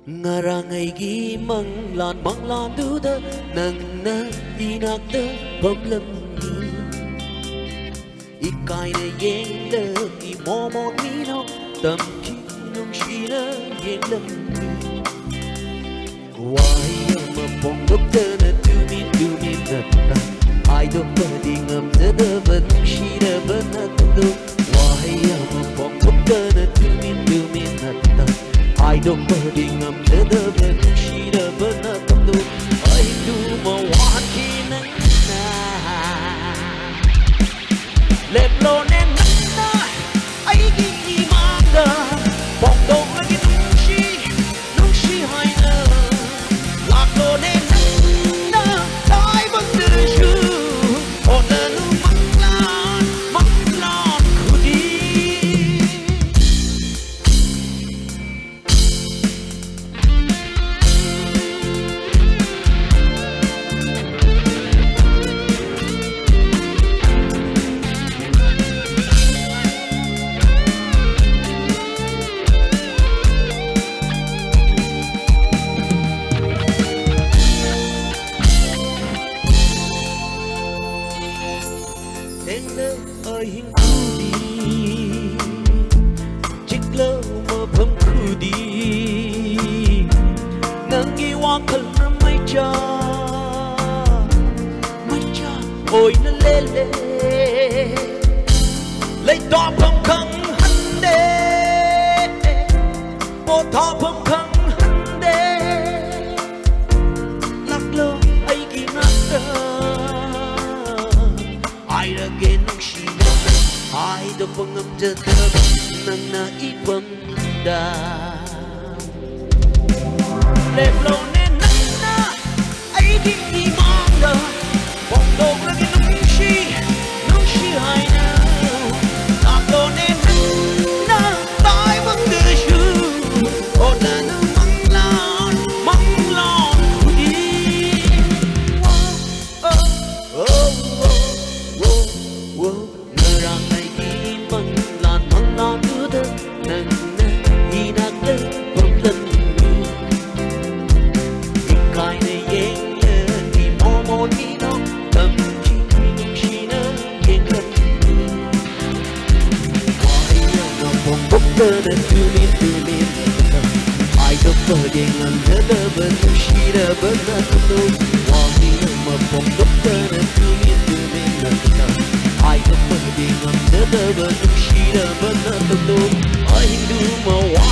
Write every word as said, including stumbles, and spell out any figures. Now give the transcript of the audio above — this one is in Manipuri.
ꯉꯔꯥꯡ ꯑꯩꯒꯤ ꯃꯪꯂꯥꯟ ꯃꯪꯂꯥꯟꯗꯨꯗ ꯅꯪꯅ ꯏꯅꯥꯛꯇ ꯐꯝꯂꯝꯃꯤ꯫ ꯏꯀꯥꯏꯅ ꯌꯦꯡꯂꯝꯃꯤ ꯃꯣꯃꯣꯟ ꯃꯤꯅꯣꯛ ꯇꯝꯈꯤ ꯅꯨꯡꯁꯤꯅ ꯌꯦꯡꯂꯝꯃꯤ꯫ ꯋꯥꯍꯩ ꯑꯃ ꯐꯣꯡꯗꯣꯛꯇꯅ ꯇꯨꯃꯤꯟ ꯇꯨꯃꯤꯟꯅ ꯇꯥꯏ꯫ ꯍꯥꯏꯗꯣꯛꯄꯗꯤ ꯉꯝꯖꯗꯕ ꯅꯨꯡꯁꯤꯔꯕ ꯅꯪꯗꯣ꯫ ꯋꯥꯍꯩ ꯑꯃ ꯐꯣꯡꯗꯣꯛꯇꯅ ꯇꯨꯃꯤꯟ ꯇꯨꯃꯤꯟꯅ ꯇꯥꯏ꯫ ꯍꯥꯏꯗꯣꯛꯄꯗꯤ ꯉꯝꯖꯗꯕ ꯅꯨꯡꯁꯤꯔꯕ ꯅꯪꯗꯣ꯫ ꯑꯩ ꯇꯨꯝꯕ ꯋꯥꯍꯟꯈꯤ ꯅꯪꯅ꯫ ꯂꯦꯞꯂꯣꯅꯦ ꯅꯪꯅ ꯑꯩꯒꯤ ꯏꯃꯥꯡꯗ ꯐꯣꯡꯗꯣꯛꯂꯒꯦ ꯅꯨꯡꯁꯤ ꯅꯨꯡꯁꯤ ꯍꯥꯏꯅ꯫ ꯂꯥꯛꯂꯣꯅꯦ ꯅꯪꯅ ꯇꯥꯏꯕꯪꯗꯁꯨ ꯍꯣꯠꯅꯅꯨ ꯃꯪꯂꯥꯟ ꯃꯪꯂꯥꯟ ꯈꯨꯗꯤꯡ꯫ ꯊꯦꯡꯂ ꯑꯍꯤꯡ ꯈꯨꯗꯤꯡ, ꯆꯤꯛꯂ ꯃꯐꯝ ꯈꯨꯗꯤꯡ, ꯅꯪꯒꯤ ꯋꯥꯈꯜꯅ ꯃꯩꯆꯥꯛ, ꯃꯩꯆꯥꯛ ꯑꯣꯏꯅ ꯂꯦꯜꯂꯦ꯫ ꯂꯩꯇꯥꯐꯝ ꯈꯪꯍꯟꯗꯦ, ꯄꯣꯊꯥꯐꯝ ꯈꯪꯍꯟꯗꯦ꯫ ꯂꯥꯛꯂꯣ ꯑꯩꯒꯤ ꯅꯥꯛꯇ꯫ ꯍꯥꯏꯔꯒꯦ ꯅꯨꯡꯁꯤꯅ ꯍꯥꯏꯗꯣꯛꯄ ꯉꯝꯖꯗꯕ ꯅꯪꯅ ꯏꯐꯝꯗ꯫ ꯂꯦꯞꯂꯣꯅꯦ ꯅꯪꯅ ꯑꯩꯒꯤ ꯏꯃꯥꯡꯗ ꯐꯣꯡꯗꯣꯛꯂꯒꯦ ꯅꯨꯡꯁꯤ ꯅꯨꯡꯁꯤ ꯍꯥꯏꯅ꯫ ꯂꯥꯛꯂꯣꯅꯦ ꯅꯪꯅ ꯇꯥꯏꯕꯪꯗꯁꯨ ꯍꯣꯠꯅꯅꯨ ꯃꯪꯂꯥꯟ ꯃꯪꯂꯥꯟ ꯈꯨꯗꯤꯡ꯫ ꯉꯔꯥꯡ ꯑꯩꯒꯤ ꯃꯪꯂꯥꯟ ꯃꯪꯂꯥꯟꯗꯨꯗ ꯅꯪꯅ ꯏꯅꯥꯛꯇ ꯐꯝꯂꯝꯃꯤ꯫ ꯍꯥꯏꯗꯣꯛꯄꯗꯤ ꯉꯝꯖꯗꯕ ꯅꯨꯡꯁꯤꯔꯕ ꯅꯪꯗꯣ, ꯋꯥꯍꯩ ꯑꯃ ꯐꯣꯡꯗꯣꯛꯇꯅ ꯇꯨꯃꯤꯟ ꯇꯨꯃꯤꯟ ꯅꯪꯅ ꯍꯥꯏꯗꯣꯛꯄꯗꯤ ꯉꯝꯖꯗꯕ ꯅꯨꯡꯁꯤꯔꯕ ꯅꯪꯗꯣ, ꯑꯍꯤꯡꯗꯨꯃ ꯋꯥ